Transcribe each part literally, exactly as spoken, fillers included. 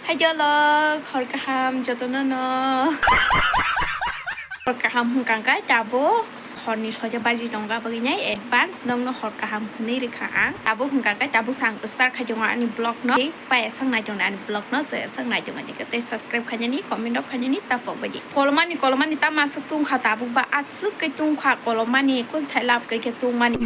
Hello, hor kaham jotono no. Hor kaham hwnkha khe tabuk horni soja baji tongo, bagwi nai advance nokno hor kaham hwnwi rwkha ang. Tabuk hwnkha khe tabuk sang start khai tongo ani vlog no. Tei paya sang nai tongo ani vlog no, se sang nai tongo ani tei subscribe khainani, comment rok khainani tapok baidi. Kolomani, kolomani tamo aswk tungkha tabuk ba, aswk khe tungkha kolomani, kun sai lab khe khe tungmani.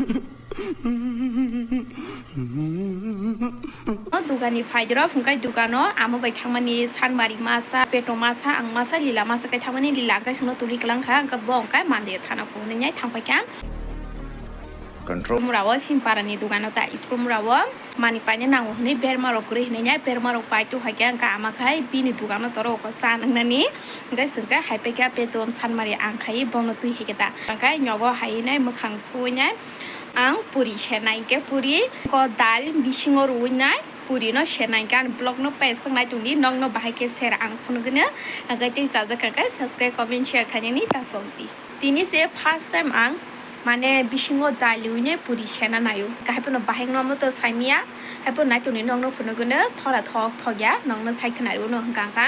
O dugani phaidoro hwnkhe dugano amo bai thangmani sanmari masa, peto masa, ang masa, lila masa khe thangmani, lila hwnkhe chwngno tuli kwlangkha, hwnkhe bo hwnkhe mande thana phunuknai thangpaikha. Control. Murao Simparani dugano ta school murao mani paina nango hwnwi berma rok kwrwi hwnwi nai berma rok pai tu haikhe hwnkhe ama khai bini dugano toro oko cha nwngnani hwnkhe chwngkhe haipaikha peto sanmari ang khai bono twi haikhe ta hwnkhe nogo hai nai mwkhang suwi nai. Ang puri senai hwnkhe puri ko dal bisingo rwui nai puri no senai hwnkhe ani vlog no page wng nai tongdi nokno bahai khe share ang phunugwino hwnkhe tei chajak hwnkhe subscribe comment share khainani ta phunugdi. Tini se first time ang mane bisingo dal rwui nai puri sena naio hwnkhe haiphano bahai no omo to saimia haiphano nai tongdi nokno phunugwino thora thok thok ya nokno sai khwnarwino hwnkha hwnkha.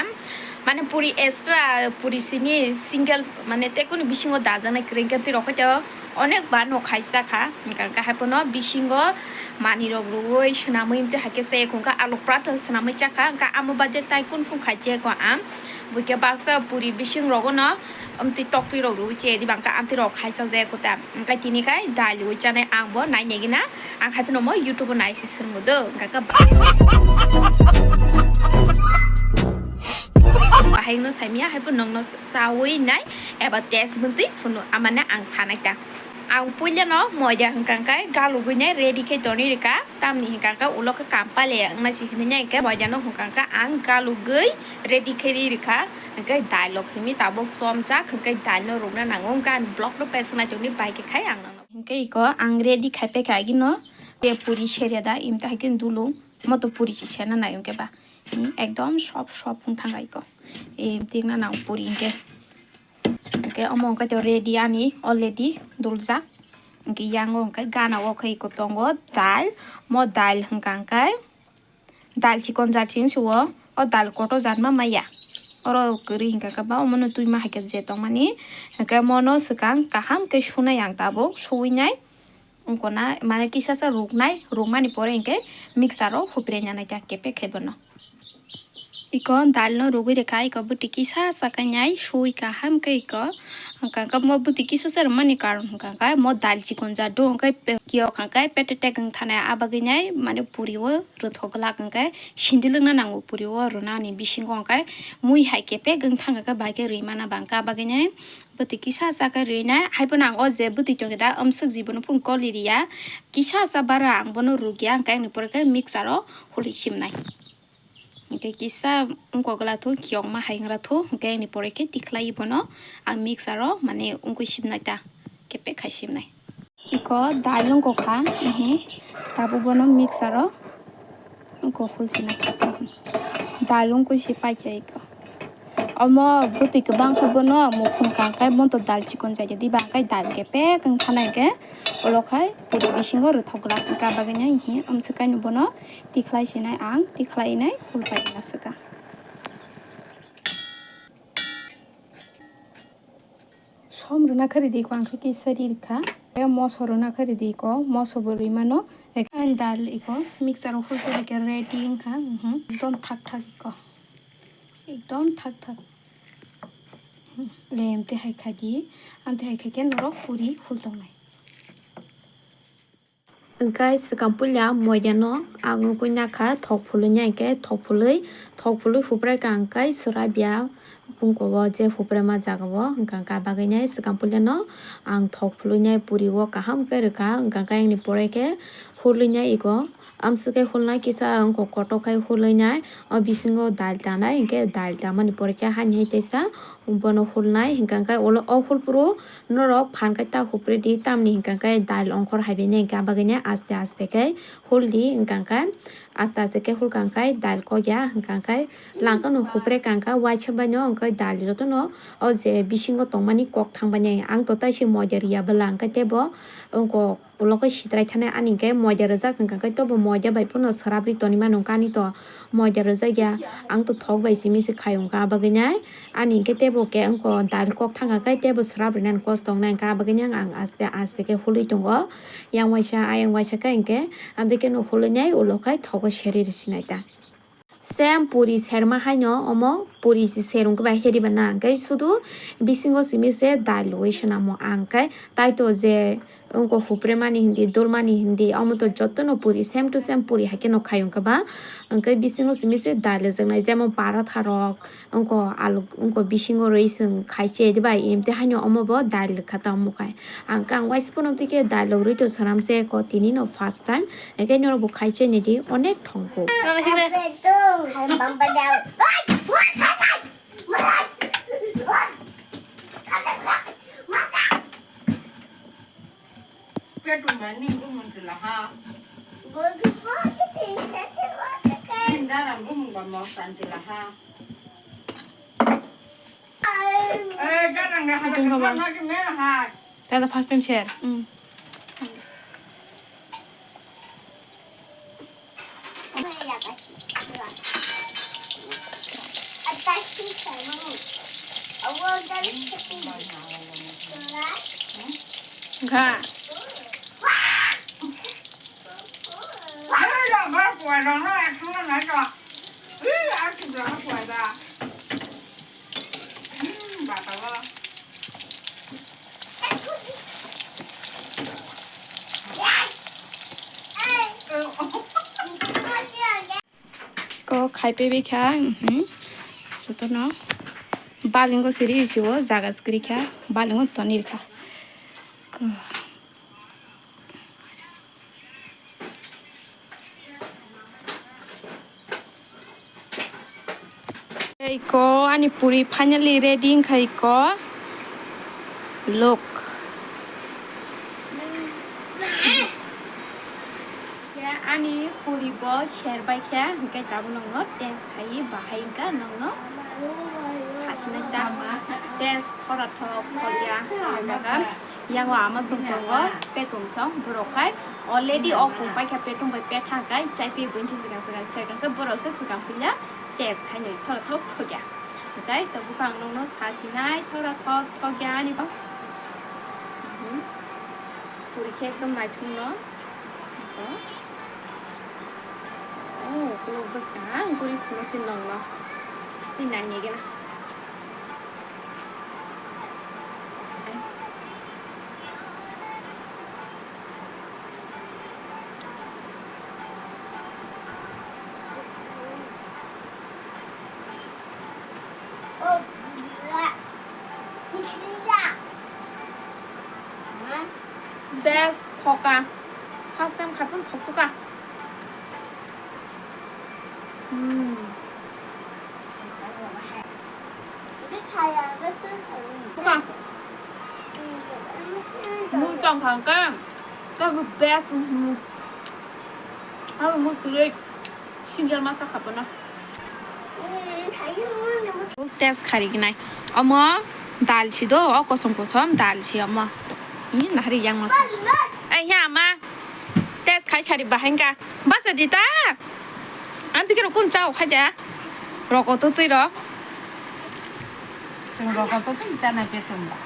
Mane puri extra puri simi single mane tekuni bisingo dajaknai kwrwi hwnkhe twi rok haikhe onek ba no khaisa kha hwnkha hwnkha haiphano bisingo manwi rok rwui swnamwi tei haikhe chaya hwnkha alu pratha swnamwi chakha hwnkha amo bade tai kun phung khai chaya kho ang buikhe baksa puri bising rogo no amtwi toktwi rok rwui chaya diba hwnkha amtwi rok khaisa jaya kho ta hwnkha tini khai dal rwui chanai ang bo nai nai gina ang haiphano mo YouTube o nai se swrwngo do hwnkha khe. Bahai no saimia haiphano nokno chawi nai eba test bwntwi phunu amane ang sanai ta. Ang puila no moida hwnkha khe galugwi nai ready khe tonwi rwkha tamni hwnkha khe ulo khe kampale wngna si hinwi nai khe moida no hwnkha khe ang galugwi ready khe ri rwkha hwnkhe dal rok simi tabuk chomjak hwnkhe dal no rwkna nango hwnkhe ang vlog no page wng nai tongdi bai khe khai ang nang. Hwnkhe iko ang ready khai paikha agino. Te puri seria da, imta hai khe dulung. Moto puri se sena nai hwnkhe ba. Hmm, ekdom soft soft wng thang iko. Im tikna nang puri hwnkhe. Hwnkhe omo hwnkhe to ready ani already duljak. Hwnkhe yango hwnkhe gana o khe iko tongo dal. Mo dal hwnkha hwnkhe. Dal chikon jat ching suo, o dal kotor jat ma maya. Oro kwrwi hwnkha khe ba omono twi ma hai khe je tongmani. Hwnkhe mono swkang kaham khe sunai ang tabuk, suwi nai. Wngkona mane kisa sa ruknai, rukmani pore hwnkhe mixer o hupre nyanai ta kepek khai bono. Iko dal no rugwi rwkha, iko bwtwi kisa sa khe nai suwi kaham khe iko. Hwnkha khe mo bwtwi kisa sa rwmani karon hwnkha khe mo dal chikon jat do hwnkhe pe-, kiyok hwnkha khe pete tek wng thana a bagwi nai mane puri o rwthok glak hwnkhe sindi lwkna nango puri o rwnani bisingo hwnkhe mui hai khe pek wng thang khe bai khe rwi mana bang kha bagwi nai bwtwi kisa sa khe rwi nai hai phano ang o je bwtwi tong khe da amswk jibono phung koli riya kisa sa bara ang bono rukya hwnkhe ani pore khe mixer o huli simnai. Hwnkhe kisa wngkok gla thu, khiyokma hai wng ra thu, hwnkhe ani pore khe tikhlai bono ang mixer o mane wngkui sibnai ta, kepek khai sibnai. Iko dal wngkok kha, ehe, tabuk bono mixer o wngkok hul sinai kha. Dal wngkui si paikha iko. Omo bwtwi kwbang khe bono mukhung kang khe bono to dal chikon jai di bang khe dal kepek wng thana hwnkhe ulo khai puri bisingo rwthok glak wngkha bagwi nai hi amswk kaino bono tikhlai sinai ang tikhlai nai hul pai na swkang. Som rwna khe rwdi ko ang khe kisa ri rwkha. Tei moso rwna khe rwdi ko, moso bo rwi mano. Ang dal iko mixer o hul khe ready wngkha, mhm, ekdom thak thak iko. Ekdom thak thak. Hmm, le amtwi hai kha di, amtwi hai kha khe norok puri hul tongnai. Hwnkhe swkang puila moida no ang wngkui nakha thok phulwi nai hwnkhe thok phulwi, thok phulwi huprai kha hwnkhe swrabya bungko o je huprai ma jaga o hwnkha hwnkha bagwi nai swkang puila no ang thok phulwi nai puri o kaham khe rwkha hwnkha hwnkhe ani pore khe hulwi nai ego amswk khe hulnai kisa wngkok kotok khai hulwi nai o bisingo dal tanai hwnkhe dal tamani pore khe hani hai teisa bono hulnai hwnkha hwnkhe ulo o hulphuru. Norok phan khe ta hupre di, tamni hwnkha khe dal ongkhor hai bai nai hwnkha, bagwi nai aste aste khe hul di, hwnkha khe aste aste khe hul kha khe dal kok ya, hwnkha khe langkano hupre kha khe waisa bai no hwnkhe dal jotono o je bisingo tongmani kok thang bai nai. Ang to taisi moida riya bwla hwnkhe teibo wngkok ulo khe sitrai thani ani hwnkhe moida rijak, hwnkha khe tobo moida bai phano swrap ri toni mano hwnkha ani to. Moida rwjak ya, ang to thok bai simi se khai wngkha, abagwi nai ani hwnkhe teibo khe wngkha dal kok thangkha khe teibo swrap rwnani kosto wngnai wngkha, abagwi nai ang aste aste khe hului tongo. Yang waisa, ayang waisa khe hwnkhe, aboni khe no hului nai ulo khai thogo seri rwsinai ta. Same puri serma haino omo puri se ser wngkhe bai heri ba na, hwnkhe sudu bisingo simi se dal rwui swnamo ang khe, tai to je wngkha hupremani hindi, dulmani hindi, omo to jotono puri, same to same puri hai kheno khai wngkha ba. Hwnkhe bisingo simi se dal rwjaknai, jemon paratha rok, wngkha alu, wngkha bisingo rwi chwng khai che diba, emte haino omo bo dal rwkha ta omo khai. Ang khe ang waisa phano tike dal rwi to swnam se ko tini no first time, hwnkhe norok bo khai che nai di, onek thongkuk. Petu mani bumung tila ha. Indaran bumung ba mok tan tila ha. Eh, jarang ga ha. Tata first time share. Ga. Ko khai pebi kha, mhm. Jotono balingo siri sio jaga sikri kha, balingo tonir kha. Ko. Iko ani puri finally ready wngkha iko. Look. Khe ani puri bo ser bai khe, hwnkhe tabuk nokno test khai bahai wngkha nokno sasinai ta. Test thora thok thok ya, ang jaga. Yang o ama song tongo, petung song, borok khai already o kung paikha petung bai petha kai, chai pi buin se swkang swkang serkang khe borok se swkang puila test khainwi thora thok thokya. Hwnkhe to buphang nungno sasinai thora thok thokya ani bo. Mhm. Puri khe ekdom naithok no. Oh, kuluk bwskang guri phunuk si nongno. Twi nainai gana. Best thoka. First time khatung thoksuka. Hmm. Thoka. Mui tong khang ka. Ka bu best. Abo mui kwrwi single ma chakha bono. Test khari gnai. Omo dal si do, o kosom kosom dal si omo. Ni nahari yang masa. Eh, ya ma. Test khai sari bahai ka. Basa di ta. Ang tike rokun chao khai da. Roko to twi ro. Chwng roko to twi chanai petum ba.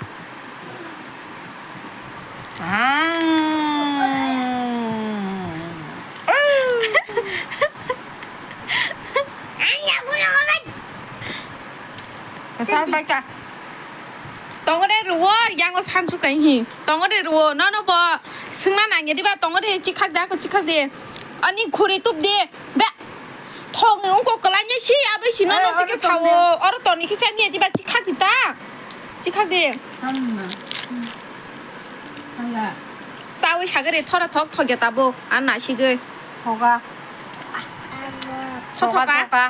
Ah. Kwchar bai ka. Tongore ruo, yango sansu kai hi. Tongore ruo, nono bo swngna nangya diba, tongore chikhak de, ako chikhak de. Ani khuri tup de. Be. Thok ni ungko kwlai ni si, aboi si nono tike sao. Oro toni kisa ni diba chikhak di ta. Chikhak de. Hamna. Hala. Sawi sagare thora thok thok ya tabo. An na sigoi. Thoga. Thoga. Thoga.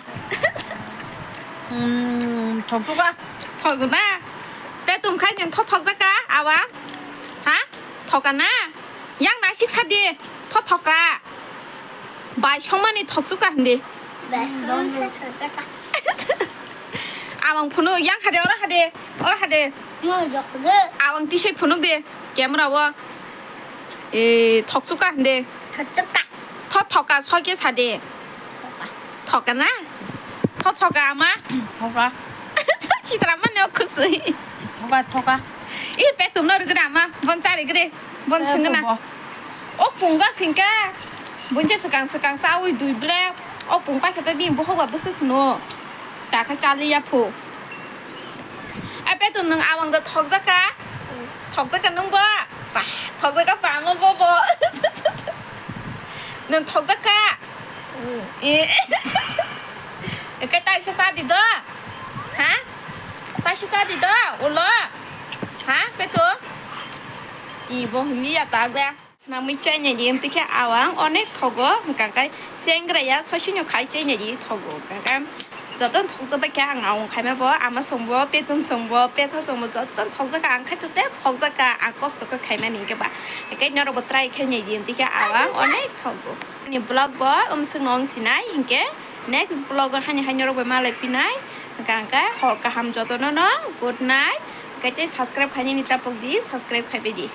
Hmm, thok thoga. Thok na. Te tum khai nang thok thok jaka awa. Ha? Thoka na. Yang na sik sadi. Thok thoka. Bai somani thok suka hindi. Bai somani thok suka. Awang phunu yang hade ora hade. Ora hade. Mo jok de. Awang tisai phunuk de. Camera o. E, thokchuka hinde. Thokchuka. Tho thoka, soike sade. Thoka. Thoka na? Tho thoka ama? Thoka. Chitra mani o khusui. Thoka, thoka. I petum no rigre ama, bon chari gre, bon singna. O pungjak singka. Bunche swkang swkang chawi dui ble. O pung paikha ta bini bohok ba bwswk no. Ta kha chali ya phu. A petum nwng awang do thokjak ka? Thokjak ka nwng bo? Ba, thokjak ka pa mo bo bo. Nwng thokjak ka? Mm. Eh. Ke taisa sa di do? Ha? Taisa sa di do? Ulo? Ha? Petum? I bo hini ya ta ga. Swnamwi chainai di, wngtwi khe awang onek thogo, hwnkha khe senggra ya soisino khai chainai di thogo, hwnkha khe jotono thokjak bai khe ang awang khaima bo, ama songbo, petum songbo, petha songbo, jotono thokjak kha, ang khaito tei thokjak kha, ang kosto khe khaimani hinkhe ba. Hinkhe norokbo try khainai di, wngtwi khe awang onek thogo. Ani vlog bo umswkno wng sinai, hinkhe next vlog o haini hai norok bai malai phinai, hwnkha khe hor kaham jotono no, good night, hinkhe tei subscribe khainani tapok di, subscribe khaibai di.